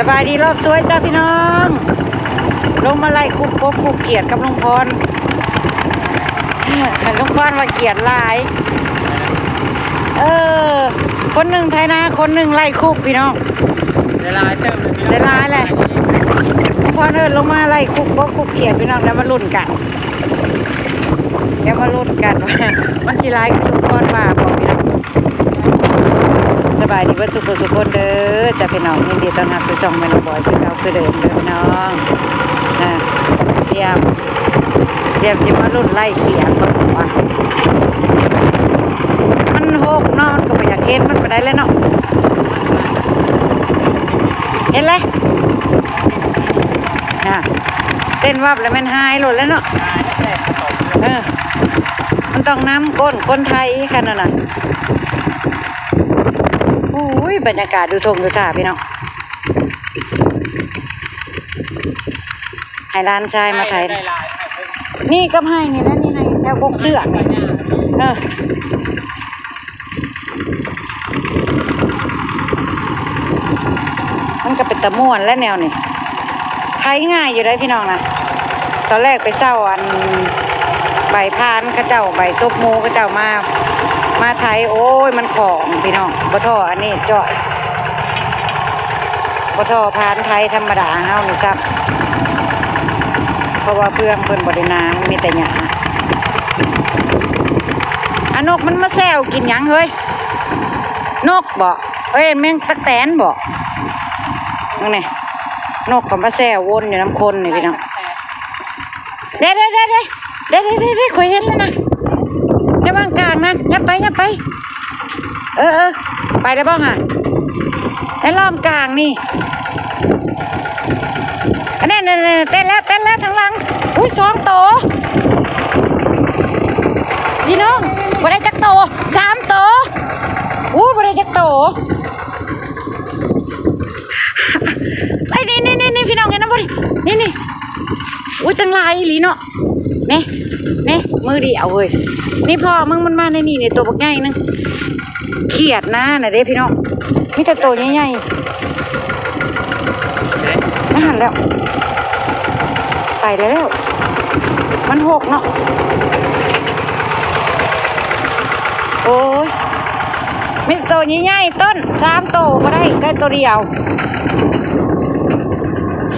ສະບາຍດີລອບສວຍຈ້າພີ່ນ້ອງ ລົງມາໄລ່ຄຸບກົບຄຸບຂຽດກັບລຸງພອນ. ລຸງພອນວ່າຂຽດຫຼາຍ ເອີ ຄົນໜຶ່ງໄຖນາ ຄົນໜຶ່ງໄລ່ຄຸບພີ່ນ້ອງ ໄດ້ຫຼາຍເຕີບເລີຍພີ່ນ້ອງ ໄດ້ຫຼາຍແຫຼະ. ລຸງພອນເອີ້ນລົງມາໄລ່ຄຸບກົບຄຸບຂຽດພີ່ນ້ອງ ດຽວມາລຸ້ນກັນ ດຽວມາລຸ້ນກັນວ່າມັນຊິຫຼາຍຄືລຸງພອນວ່າບໍ່ພີ່ນ້ອງ. ສະບາຍດີເບິດທຸກຄົນທຸກຄົນເດີຈ້າພີ່ນ້ອງ ຍິນດີຕ້ອນຮັບສູ່ຊ່ອງແມ່ນ້ອງບອຍຄືເກົ່າຄືເດີມເດີພີ່ນ້ອງ. ອ່າ ຕຽມ ຕຽມຊິມາລຸ້ນໄລ່ຂຽດເບິ່ງວ່າມັນຫົກເນາະ ມັນກໍບໍ່ຢາກເຫັນມັນປານໃດແຫຼະເນາະ. ເຫັນແລ້ວ ອ່າ ເຕັ້ນວັບແລ້ວແມ່ນຫາຍໂລດແລ້ວເນາະ. ເອີ ມັນຕ້ອງນຳກົ້ນຄົນໄຖຄັນນັ້ນນະ. ໂອ້ຍ ບັນຍາກາດຢູ່ທົ່ງຢູ່ທ່າພີ່ນ້ອງ ໃຫ້ຫຼານຊາຍມາໄຖ ນີ້ກັບໄຮ່ນີ້ແຫຼະ ນີ້ໄຮ່ແຖວກົກເຊືອກນີ້ ເອີ ມັນກໍເປັນຕາມ່ວນແຫຼະແນວນີ້ ໄຖງ່າຍຢູ່ໃດ໋ພີ່ນ້ອງນະ. ຕອນແລກໄປເຊົ່າ ອັນ ໃບພານເຂົາເຈົ້າ ໃບສົບໝູເຂົາເຈົ້າມາ ມາໄຖ ໂອ້ຍ ມັນຂອງພີ່ນ້ອງ ບໍ່ທໍ່ອັນນີ້ເຈາະ ບໍ່ທໍ່ພານໄຖທຳມະດາເຮົານີ້ຊ້ຳ ເພາະວ່າເຟືອງເພິ່ນບໍ່ໄດ້ໜາ ມີແຕ່ຫຍ້າ. ອາ ນົກມັນມາແຊວກິນຫຍັງເຮີ້ຍ? ນົກບໍ? ເອີຍ ແມ່ນຕັກແຕນບໍ? ເບິ່ງນີ້ ນົກກໍມາແຊວວົນຢູ່ນຳຄົນນີ້ພີ່ນ້ອງ. ເດ້ ເດ້ ເດ້ ຂ້ອຍເຫັນແລ້ວນະ ໃນຫວ່າງກາງນັ້ນ ຫຍັບໄປ ຫຍັບໄປ. ເອີ ເອີ ໄປແລ້ວບໍ່ຫະ? ໃນລ້ອມກາງນີ້ ອັນນັ້ນ ນັ້ນ ນັ້ນ ເຕັ້ນແລ້ວ ເຕັ້ນແລ້ວທາງຫຼັງ. ອຸ້ຍ ສອງໂຕ ພີ່ນ້ອງ ບໍ່ໄດ້ຈັກໂຕ ສາມໂຕ. ໂອ້ ບໍ່ໄດ້ຈັກໂຕ. ໄອ້ ນີ້ ນີ້ ນີ້ ພີ່ນ້ອງເຫັນນຳບໍ່ນີ້? ນີ້ ນີ້ ໂອ້ຍ ຕັ້ງຫຼາຍອີ່ຫຼີເນາະ. ນີ້ ນີ້ ມືດຽວເວີຍ. ນີ້ພໍ່ມຶງມັນມາໃນນີ້ນີ້ ໂຕບັກໃຫຍ່ໜຶ່ງ. ຂຽດນານະເດ້ພີ່ນ້ອງ ມີແຕ່ໂຕໃຫຍ່ໆ. ນັ້ນແຫຼະ ໄປແລ້ວ ມັນຫົກເນາະ. ໂອ້ຍ ມີໂຕໃຫຍ່ໆ ຕົ້ນ ສາມໂຕບໍ່ໄດ້ ໄດ້ໂຕດຽວ.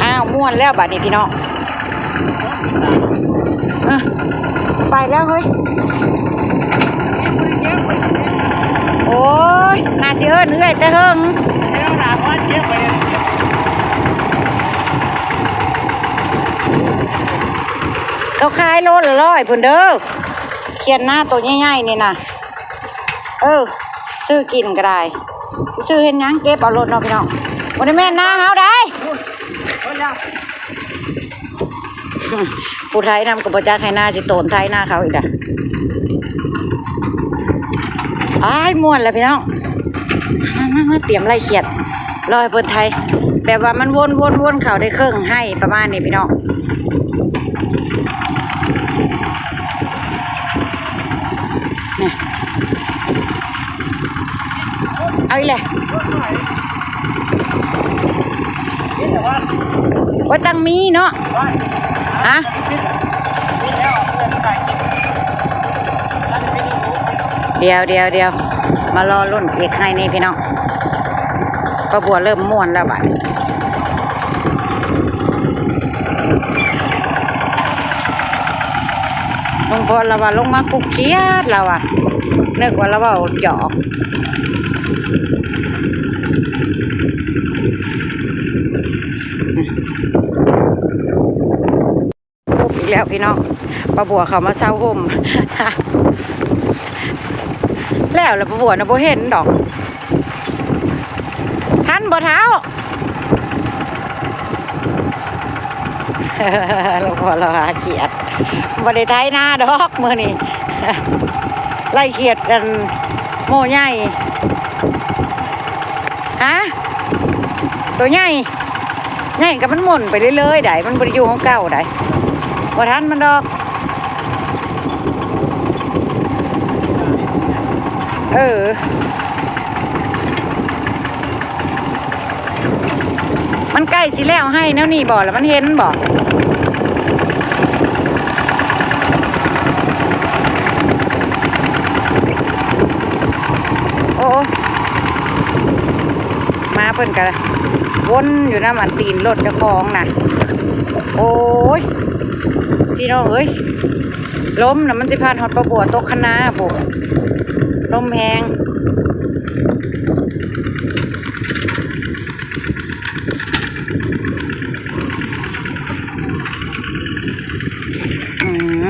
ອ້າວ ມ່ວນແລ້ວບາດນີ້ພີ່ນ້ອງ. ເອີ ໄປແລ້ວເຮີ້ຍ. ໂອ້ຍ ໜ້າຊິເອີ້ນເອື້ອຍແຕ່ເຫິງ. ເຂົາຂາຍໂລລະຮ້ອຍພຸ້ນເດີ ຂຽດນາໂຕໃຫຍ່ໆນີ້ນະ. ເອີ ຊື້ກິນກໍໄດ້ ຊື້ເຮັດຫຍັງ ເກັບເອົາໂລດເນາະພີ່ນ້ອງ. ບໍ່ໄດ້ແມ່ນນາເຮົາໃດ໋ ຜູ້ໄຖນຳກໍບໍ່ຈັກ ໄຮ່ນາຊິໂຕນໄຖນາເຂົາອີກລະ. ອ້າຍ ມ່ວນແລ້ວພີ່ນ້ອງ ມາ ມາ ມາ ຕຽມໄລ່ຂຽດ ລໍໃຫ້ເພິ່ນໄຖ ແບບວ່າມັນວົນໆໆ ເຂົ້າໄດ້ເຄິ່ງໄຮ່ປະມານນີ້ພີ່ນ້ອງ. ນີ້ ເອົາອີກແຫຼະ ໂອ້ຍ ຕັ້ງມີເນາະ ຮະ ດຽວ ດຽວ ດຽວ ມາລໍລຸ້ນອີກໄຮ່ນີ້ພີ່ນ້ອງ. ປ້າບົວເລີ່ມມ່ວນແລ້ວບາດນີ້ ລຸງພອນລາວວ່າລົງມາຄຸບຂຽດ ລາວວ່າ ນຶກວ່າລາວເວົ້າຫຍອກ. ຄົບອີກແລ້ວພີ່ນ້ອງ ປ້າບົວເຂົ້າມາເຊົາຮົ່ມ ແລ້ວລະປ້າບົວນະບໍ່ເຫັນດອກ. ທັນບໍ່ເຖົ້າ? ຫຼວງພໍ່ລາວຫາຂຽດ ບໍ່ໄດ້ໄຖນາດອກມື້ນີ້ ໄລ່ຂຽດອັນໂມໃຫຍ່ ຮະ ໂຕໃຫຍ່ ໃຫຍ່ກໍມັນໝຸ່ນໄປເລື້ອຍໆໃດ໋ ມັນບໍ່ໄດ້ຢູ່ຂອງເກົ່າໃດ໋ ບໍ່ທັນມັນດອກ. ເອີ. ມັນໃກ້ຊິແລ້ວໄຮ່ແນວນີ້ບໍ່ ລະມັນເຫັນບໍ່? ໂອ້ ໝາເພິ່ນກະວົນຢູ່ນຳອັນຕີນລົດເຈົ້າຂອງນະ. ໂອ້ຍ ພີ່ນ້ອງເອີຍ ລົມນະ ມັນຊິພັດຮອດປາບົວຕົກຄັນນາພຸ້ນ ລົມແຮງ. ອືມ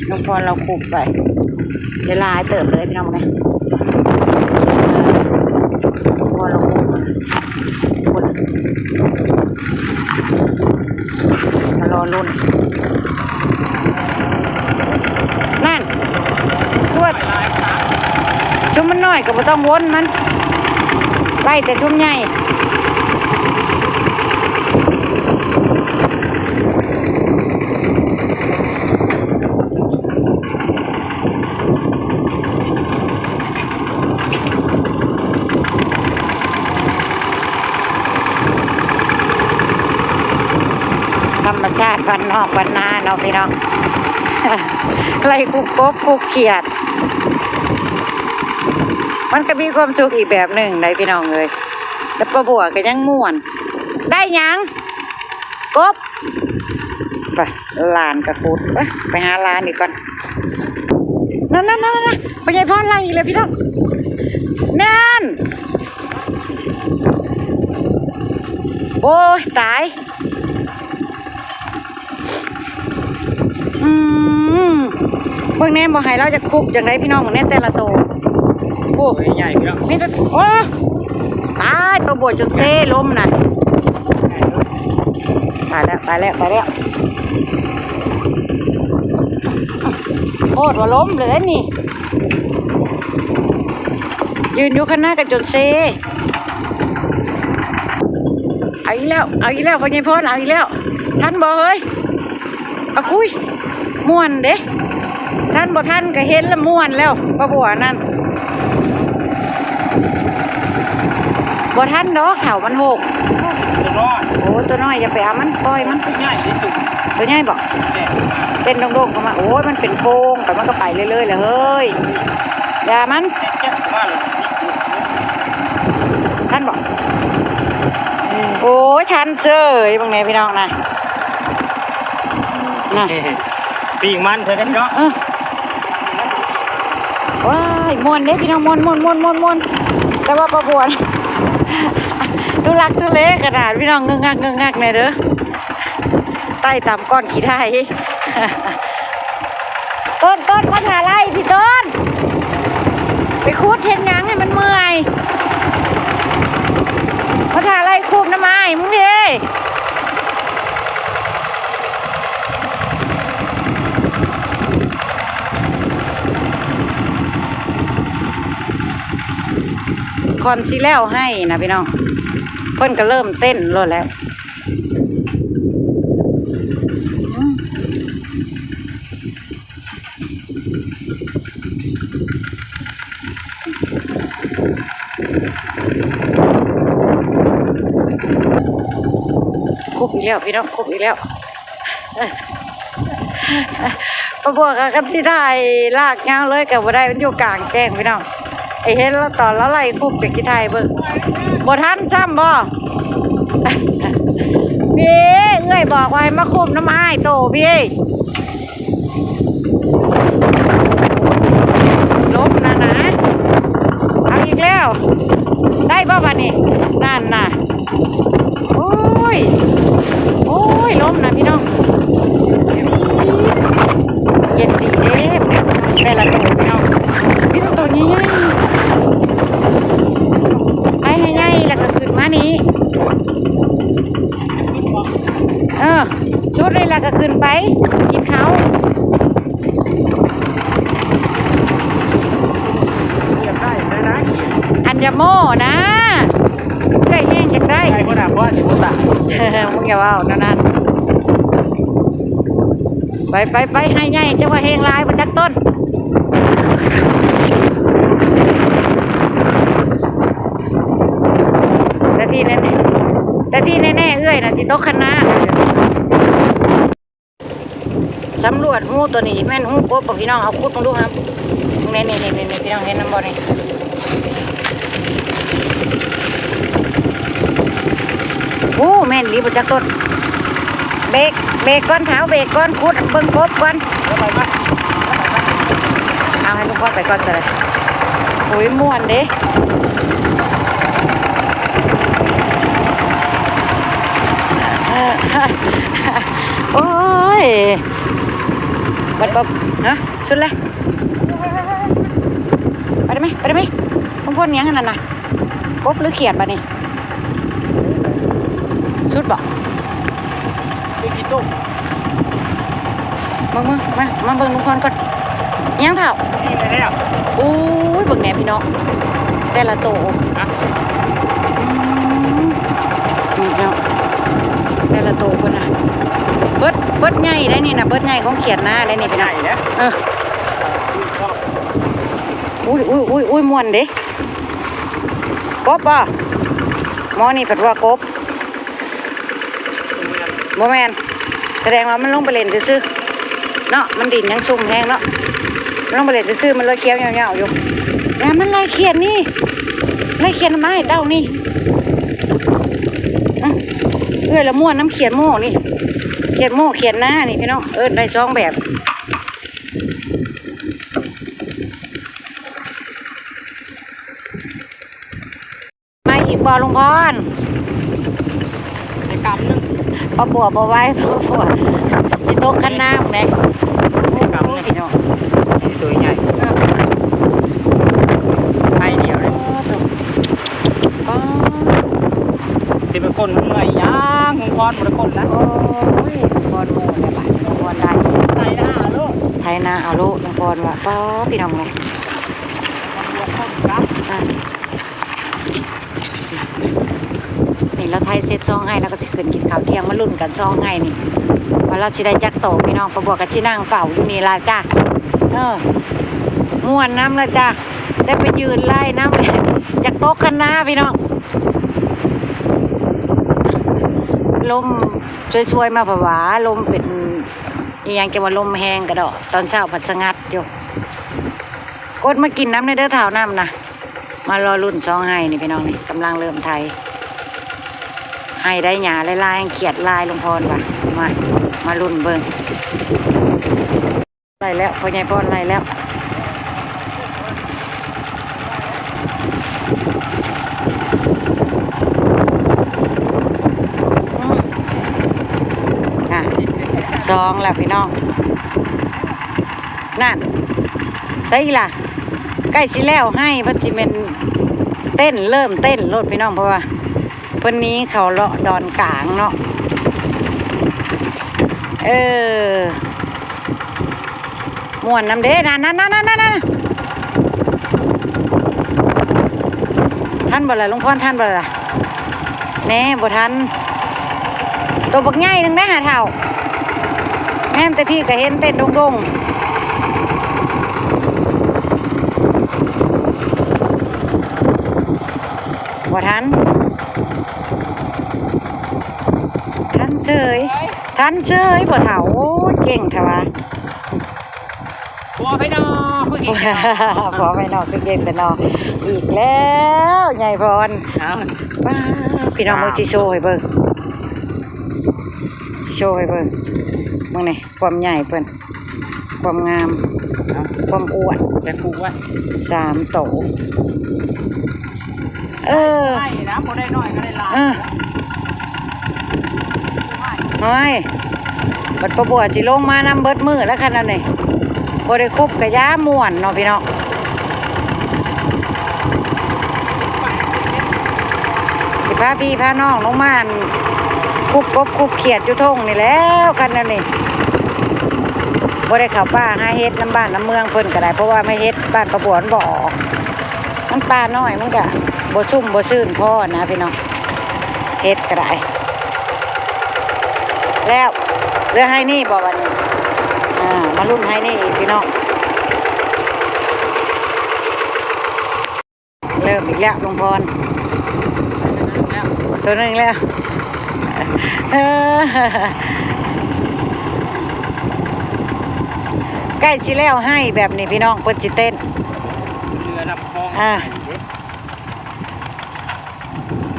ນ້ອງພອນລາວຄຸບໄປ ໄດ້ຫຼາຍເຕີບເລີຍພີ່ນ້ອງເອີຍ ນ້ອງພອນລາວຄຸບ. ພຸ້ນ ມາລໍລຸ້ນ ນັ້ນ ທວດ ຊຸມມັນນ້ອຍກໍບໍ່ຕ້ອງວົນມັນ ໄລ່ແຕ່ຊຸມໃຫຍ່. ທຳມະຊາດບ້ານນອກບ້ານນາເນາະພີ່ນ້ອງ ໄລ່ຄຸບກົບຄຸບຂຽດ ມັນກໍມີຄວາມສຸກອີກແບບໜຶ່ງໃດ໋ພີ່ນ້ອງເອີຍ. ແຕ່ປ້າບົວກໍຍັງມ່ວນ ໄດ້ຫຍັງ ກົບ ໄປ ຫຼານກະຂຸດ ໄປ ໄປຫາຫຼານອີກກ່ອນ. ນັ້ນໆໆໆ ພໍ່ໃຫຍ່ພອນໄລ່ອີກແລ້ວພີ່ນ້ອງ ນັ້ນ ໂອ້ຍ ຕາຍ. ອືມ ເບິ່ງແດ່ ບໍ່ໃຫ້ລາວຈະຄຸບຈັ່ງໃດພີ່ນ້ອງ ເບິ່ງແດ່ແຕ່ລະໂຕ ໂອ້ ໂຕໃຫຍ່ພີ່ນ້ອງ ມີແຕ່ ໂອ້ ຕາຍ ປາບົວຈົນເຊລົມນະ ຕາຍແລ້ວ ຕາຍແລ້ວ ຕາຍແລ້ວ ໂພດວ່າລົມເລີຍນີ້ ຢືນຢູ່ຄັນນາກໍຈົນເຊ. ເອົາອີກແລ້ວ ເອົາອີກແລ້ວ ພໍ່ໃຫຍ່ພອນ ເອົາອີກແລ້ວ ທັນບໍ່ເຮີ້ຍ? ອາກຸຍ ມ່ວນເດ້ ທັນບໍ່ທັນກໍເຫັນລະມ່ວນແລ້ວ ປາບົວນັ້ນ ບໍ່ທັນດອກ ເຂົາມັນຫົກ ໂຕນ້ອຍ ໂອ້ ໂຕນ້ອຍ ຢ່າໄປເອົາມັນ ປ່ອຍມັນ ໂຕໃຫຍ່ເດ້ ໂຕໃຫຍ່ບໍ? ແລ່ນ ເຕັ້ນໂດງໆເຂົ້າມາ ໂອ້ຍ ມັນເປັນໂພງ ໄປ ມັນກໍໄປເລື້ອຍໆແຫຼະເຮີ້ຍ ຢ່າມັນ ທັນບໍ? ໂອ້ຍ ທັນເສີຍ ເບິ່ງແດ່ພີ່ນ້ອງນະ ນະ ປີ້ງມັນເທື່ອເດ້ເນາະ ເອີ ວ້າຍ ມ່ວນເດ້ພີ່ນ້ອງ ມ່ວນໆໆໆ ແຕ່ວ່າປາບົວ ທຸລັກທຸເລຂະໜາດພີ່ນ້ອງ ງຶກງັກງຶກງັກແດ່ເດີ ໄຕ່ຕາມກ້ອນຂີ້ໄຖ. ຕົ້ນ ຕົ້ນ ມາຖ້າໄລ່ ພີ່ຕົ້ນ ໄປຂຸດເຮັດຫຍັງໃຫ້ມັນເມື່ອຍ ມາຖ້າໄລ່ຄູບນຳອ້າຍມຶງພີ້. ກ່ອນຊິແລ້ວໄຮ່ນະພີ່ນ້ອງ ເພິ່ນກໍເລີ່ມເຕັ້ນໂລດແລ້ວ. ຄຸບອີກແລ້ວພີ່ນ້ອງ ຄຸບອີກແລ້ວ ປາບົວກໍຄັນຊິຖ່າຍລາກຍາວເລີຍກໍບໍ່ໄດ້ ມັນຢູ່ກາງແຈ້ງພີ່ນ້ອງ. ໄອ້ເຫັນລາວຕອນລາວໄລ່ຄຸບຈະຂີ້ຖ່າຍເບິ່ງ ບໍ່ທັນຊ້ຳບໍ? ພີ້ ເອື້ອຍບອກວ່າໃຫ້ມາຄຸບນຳອ້າຍໂຕພີ້ ລົມນະນະ ເອົາອີກແລ້ວ ໄດ້ບໍ່ບາດນີ້? ນັ້ນນະ ໂອ້ຍ ໂອ້ຍ ລົມນະພີ່ນ້ອງ ເຢັນດີເດ້ ແຕ່ລະໂຕພີ່ນ້ອງ ມີແຕ່ໂຕໃຫຍ່ໆ ໄປໃຫ້ໃຫຍ່ແລ້ວກໍຂຶ້ນມານີ້ ເອີ ສຸດນີ້ແລ້ວກໍຂຶ້ນໄປກິນເຂົ້າ. ຢາກໄດ້ນະນະ ອັນຢ່າໂມ້ນະ ເອື້ອຍແຮງຢາກໄດ້ ໄດ້ບໍ່ນະ ເພາະວ່າຊິບໍ່ຕາຍ ມຶງຢ່າເວົ້າແນວນັ້ນ ໄປ ໄປ ໄປ ໄຮ່ໃຫຍ່ ເຈົ້າວ່າແຮງຫຼາຍບໍ່ຈັກຕົ້ນ ນາທີນັ້ນ ເອື້ອຍນະຊິຕົກຄັນນາ. ສຳຫຼວດຮູຕົວນີ້ແມ່ນຮູກົບບໍ່ພີ່ນ້ອງ? ເອົາຂຸດເບິ່ງດູຫາ. ນີ້ໆໆໆ ພີ່ນ້ອງເຫັນນຳບໍ່ນີ້? ໂອ້ ແມ່ນອີ່ຫຼີບໍ່ຈັກຕົ້ນ. ເບກ ເບກກ່ອນທ້າວ ເບກກ່ອນ ຂຸດເບິ່ງກົບກ່ອນ. ເອົາໃຫ້ລຸງພອນໄປກ່ອນກໍໄດ້. ໂອ້ຍ ມ່ວນເດ້. ໂອ້ຍ ບັດບໍ່ ຮະ ສຸດແລ້ວ. ໄປໄດ້ໄໝ? ໄປໄດ້ໄໝ? ຂອງຄົນຫຍັງອັນນັ້ນນະ? ກົບຫຼືຂຽດບັດນີ້? ສຸດບໍ່? ເປັນຂີ້ຕົກ. ເບິ່ງໆ ມາ ມາເບິ່ງລຸງພອນກ່ອນ. ຫຍັງທ້າວ? ນີ້ແຫຼະ. ໂອ້ຍ ເບິ່ງແດ່ພີ່ນ້ອງ ແຕ່ລະໂຕ. ຮະ? ອືມ ນີ້ເນາະ ແຕ່ລະໂຕເພິ່ນນະ ເບິດ ເບິດໃຫຍ່ໄດ໋ນີ້ນະ ເບິດໃຫຍ່ຂອງຂຽດນາໄດ໋ນີ້ພີ່ນ້ອງ. ເອີ ອຸ້ຍ ອຸ້ຍ ອຸ້ຍ ອຸ້ຍ ມ່ວນເດ້. ກົບບໍ່? ໝໍນີ້ເພິ່ນວ່າກົບ. ບໍ່ແມ່ນ ສະແດງວ່າມັນລົງໄປຫຼິ້ນຊື່ໆເນາະ ມັນດິນຍັງຊຸ່ມແຮງເນາະ ມັນລົງໄປຫຼິ້ນຊື່ໆ ມັນເລີຍຂຽວເຫຍົາວໆຢູ່. ຢ່າ ມັນໄລ່ຂຽດນີ້ ໄລ່ຂຽດໜໍ່ໄມ້ເຕົ້ານີ້. ອື ເອື້ອຍລະມ່ວນນຳຂຽດໂມ້ນີ້ ຂຽດໂມ້ຂຽດນານີ້ພີ່ນ້ອງ ເອີ້ນໄດ້ສອງແບບ. ມາອີກບໍ່ລຸງພອນ? ໄດ້ກຳໜຶ່ງ. ປາບົວບໍ່ໄຫວ ປາບົວຊິຕົກຄັນນາພຸ້ນເດ້. ໄດ້ກຳໜຶ່ງ ໂອ້ຍ ພີ່ນ້ອງ ໂຕໃຫຍ່. ເອີ ໄມ້ດຽວເດ້. ອໍ ຊິໄປກົ້ນມັນເມື່ອຍຫຍັງ ລຸງພອນບໍ່ໄດ້ກົ້ນນະ. ໂອ້ຍ ລຸງພອນໂມ້ແລ້ວບາດນີ້ ລຸງພອນໄດ້ ໄຖນາເອົາໂລດ ໄຖນາເອົາໂລດ ລຸງພອນວ່າ. ປ້າ ພີ່ນ້ອງເອີຍ ອ່ະ ນີ້ລາວໄຖເສັດສອງໄຮ່ ລາວກໍຊິຂຶ້ນກິນເຂົ້າທ່ຽງ ມາລຸ້ນກັນສອງໄຮ່ນີ້ ວ່າລາວຊິໄດ້ຈັກໂຕ ພີ່ນ້ອງ. ປ້າບົວກໍຊິນັ່ງເຝົ້າຢູ່ນີ້ລະຈ້າ. ເອີ ມ່ວນນຳລະຈ້າ ໄດ້ໄປຢືນໄລ່ນຳ ຢາກຕົກຄັນນາພີ່ນ້ອງ. ລົມຊ່ວຍໆມາ ເພາະວ່າລົມເປັນອີ່ຫຍັງ ຈັ່ງວ່າລົມແຮງກະດອກ ຕອນເຊົ້າພັດສະຫງັດຢູ່. ກົດມາກິນນຳແດ່ເດີ ທ້າວນ້ຳນະ. ມາລໍລຸ້ນສອງໄຮ່ນີ້ພີ່ນ້ອງ ນີ້ກຳລັງເລີ່ມໄຖ ໄຮ່ໄດ້ຫຍ້າຫຼາຍໆ ຂຽດຫຼາຍ ລຸງພອນວ່າ. ມາ ມາລຸ້ນເບິ່ງ ໄລ່ແລ້ວ ພໍ່ໃຫຍ່ພອນໄລ່ແລ້ວ. ອືມ ອ່ະ ສອງແລ້ວພີ່ນ້ອງ. ນັ້ນ ໃສລະ ໃກ້ຊິແລ້ວໄຮ່ ເພິ່ນຊິແມ່ນເຕັ້ນ ເລີ່ມເຕັ້ນໂລດພີ່ນ້ອງ ເພາະວ່າເພິ່ນໜີເຂົ້າເລາະດອນກາງເນາະ. ເອີ ມ່ວນນຳເດ້ ນັ້ນໆໆໆໆ. ທັນບໍ່ລະ ລຸງພອນ ທັນບໍ່ລະ? ແນ່ ບໍ່ທັນ ໂຕບັກໃຫຍ່ໜຶ່ງໄດ໋ຫາເຖົ້າ. ແນມແຕ່ພີ້ກໍເຫັນເຕັ້ນດົງໆ. ບໍ່ທັນ ທັນເສີຍ ທັນເສີຍພໍ່ເຖົ້າ. ໂອ້ຍ ເກັ່ງແທ້ວ່າ. ຜົວໄປນອກ ຜົວໄປນອກຄືເກັ່ງແທ້ເນາະ. ອີກແລ້ວ ໃຫຍ່ພອນ. ອ້າວ ປ້າ ພີ່ນ້ອງເບິ່ງ ຊິໂຊໃຫ້ເບິ່ງ ຊິໂຊໃຫ້ເບິ່ງ ເບິ່ງນີ້ ຄວາມໃຫຍ່ເພິ່ນ ຄວາມງາມ ຄວາມອ້ວນ ແຕ່ຜູ້ວ່າ ສາມໂຕ. ເອີ ໄດ້ນະ ບໍ່ໄດ້ໜ້ອຍກໍໄດ້ຫຼາຍ. ເອີ ໂອ້ຍ ບັດປ້າບົວຊິລົງມານຳເບິດມື້ແລ້ວ ຄັນອັນນີ້ ບໍ່ໄດ້ຄຸບກະຢ່າ ມ່ວນເນາະພີ່ນ້ອງ. ຊິພາພີ່ພານ້ອງລົງມາ ອັນ ຄຸບກົບຄຸບຂຽດຢູ່ທົ່ງນີ້ແລ້ວ ຄັນແນວນີ້. ບໍ່ໄດ້ເຂົ້າປ່າຫາເຫັດນຳບ້ານນຳເມືອງເພິ່ນກໍໄດ້ ເພາະວ່າມາເຫັດບ້ານປ້າບົວມັນບໍ່ອອກ ມັນປ່ານ້ອຍ ມັນກະບໍ່ຊຸ່ມບໍ່ຊື່ນພໍນະພີ່ນ້ອງ. ເຫັດກໍໄດ້ ແລ້ວ ເຫຼືອໄຮ່ນີ້ບໍ່ບັດນີ້? ອ່າ ມາລຸ້ນໄຮ່ນີ້ອີກພີ່ນ້ອງ. ເລີ່ມອີກແລ້ວລຸງພອນ ໂຕໜຶ່ງແລ້ວ. ເອີ ໃກ້ຊິແລ້ວໄຮ່ແບບນີ້ພີ່ນ້ອງ ເພິ່ນຊິເຕັ້ນ ເຮືອລຳຄອງ ອ່າ ໄຮ່ເດ້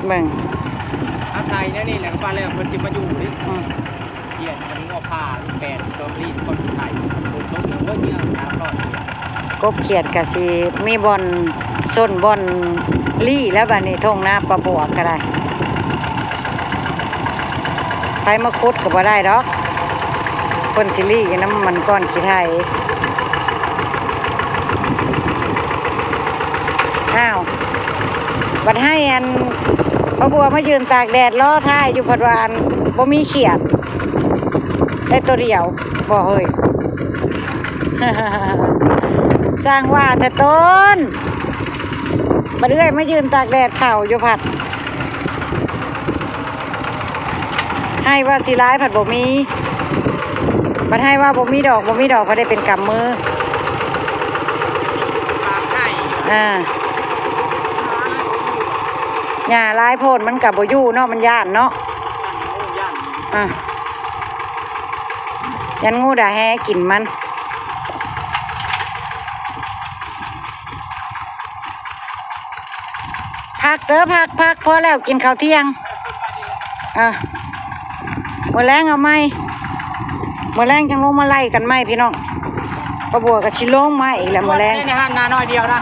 ເບິ່ງ ອາໄສແນວນີ້ແຫຼະ ວ່າແລ້ວເພິ່ນຊິມາຢູ່ເດ້ ອືມ ຂຽນມັນງົວພາແປນ ຕອນລີດ ຕອນໄຖ ຝົນຕົກ ໂອ້ຍ ເຍອະ ຕາມຕອນ ກົບຂຽດກະຊິມີບ່ອນຊົນບ່ອນລີ້ແລ້ວ ບາດນີ້ທົ່ງນາປາບົວກະໄດ້ ໃຜມາຂຸດກະບໍ່ໄດ້ດອກ ເພິ່ນຊິລີ້ຢູ່ນຳມັນກ້ອນຂີ້ໄຖ. ອ້າວ ບັດໃຫ້ອັນ ປາບົວມາຢືນຕາກແດດລໍຖ້າຢູ່ ພັດວ່າອັນ ບໍ່ມີຂຽດ ໄດ້ໂຕດຽວ ບໍ່ເຮີ້ຍ ຊ່າງວ່າແຕ່ຕົ້ນ ບັດເອື້ອຍມາຢືນຕາກແດດເຝົ້າຢູ່ພັດ ໃຫ້ວ່າຊິຫຼາຍພັດບໍ່ມີ ບັດໃຫ້ວ່າບໍ່ມີດອກ ບໍ່ມີດອກ ພັດໄດ້ເປັນກຳມື ປາກໄຮ່ ອ່າ ຫຍ້າຫຼາຍໂພດມັນກະບໍ່ຢູ່ເນາະ ມັນຢ້ານເນາະ ຢ້ານ ອ່າ ຢ້ານງູດາແຮ່ກິນມັນ. ພັກເດີ ພັກ ພັກ ພໍແລ້ວ ກິນເຂົ້າທ່ຽງ ເອີ ມື້ແລງເອົາໃໝ່ ມື້ແລງຈັ່ງລົງມາໄລ່ກັນໃໝ່ພີ່ນ້ອງ ປາບົວກະຊິລົງມາອີກແລ້ວມື້ແລງ ໃນຫັ້ນນາໜ້ອຍດຽວນະ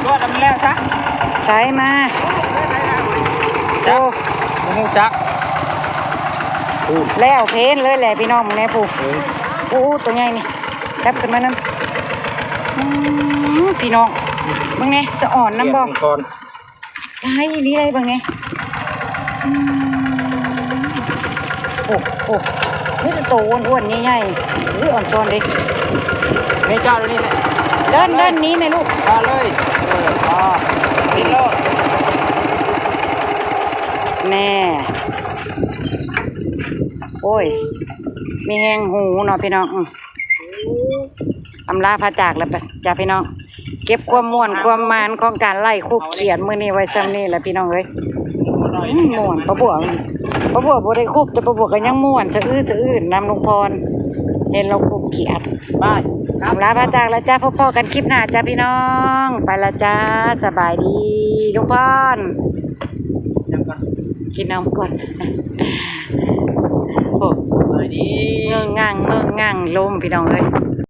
ລວດໃຫ້ມັນແລ້ວຊະ ໃສ່ມາ ໂອ້ ບໍ່ຮູ້ຈັກ ແລ້ວເພນເລີຍແຫຼະພີ່ນ້ອງ ເບິ່ງແດ່ ຜູ້ ເອີ ໂອ້ ໂຕໃຫຍ່ນີ້ ຈັບຂຶ້ນມານຳ ອືມ ພີ່ນ້ອງ ເບິ່ງແດ່ ສະອອນນຳບໍ່ ຫຼາຍອີ່ຫຼີເລີຍ ເບິ່ງແດ່ ອືມ ໂອ້ ໂອ້ ມີແຕ່ໂຕອ້ວນໆ ໃຫຍ່ໆ ອຸ້ຍ ອ່ອນຊອນເດ້ ແມ່ເຈົ້ານີ້ແຫຼະ ເດີນ ເດີນໜີແມ່ລູກ ມາເລີຍ ເອີ ມາ ຕິດໂລດ ແນ່ ໂອ້ຍ ມີແຮງຫູເນາະພີ່ນ້ອງ ອຳລາພາຈາກແລ້ວຈ້າພີ່ນ້ອງ ເກັບຄວາມມ່ວນຄວາມມານຂອງການໄລ່ຄູບຂຽດມື້ນີ້ໄວ້ຊ່ຳນີ້ແຫຼະພີ່ນ້ອງເອີຍ ອືມ ມ່ວນ ປາບົວ ປາບົວບໍ່ໄດ້ຄູບ ແຕ່ປາບົວກະຍັງມ່ວນສະອື້ສະອື້ນນຳລຸງພອນ ເຫັນລາວຄູບຂຽດ ໄປ ອຳລາພາຈາກແລ້ວຈ້າ ພົບພໍ້ກັນຄລິບໜ້າຈ້າພີ່ນ້ອງ ໄປລະຈ້າ ສະບາຍດີລຸງພອນ ກິນນ້ຳກ່ອນ ໂອ້ ສະບາຍດີ ເງີ້ງງ່າງເງີ້ງງ່າງລົມພີ່ນ້ອງເອີຍ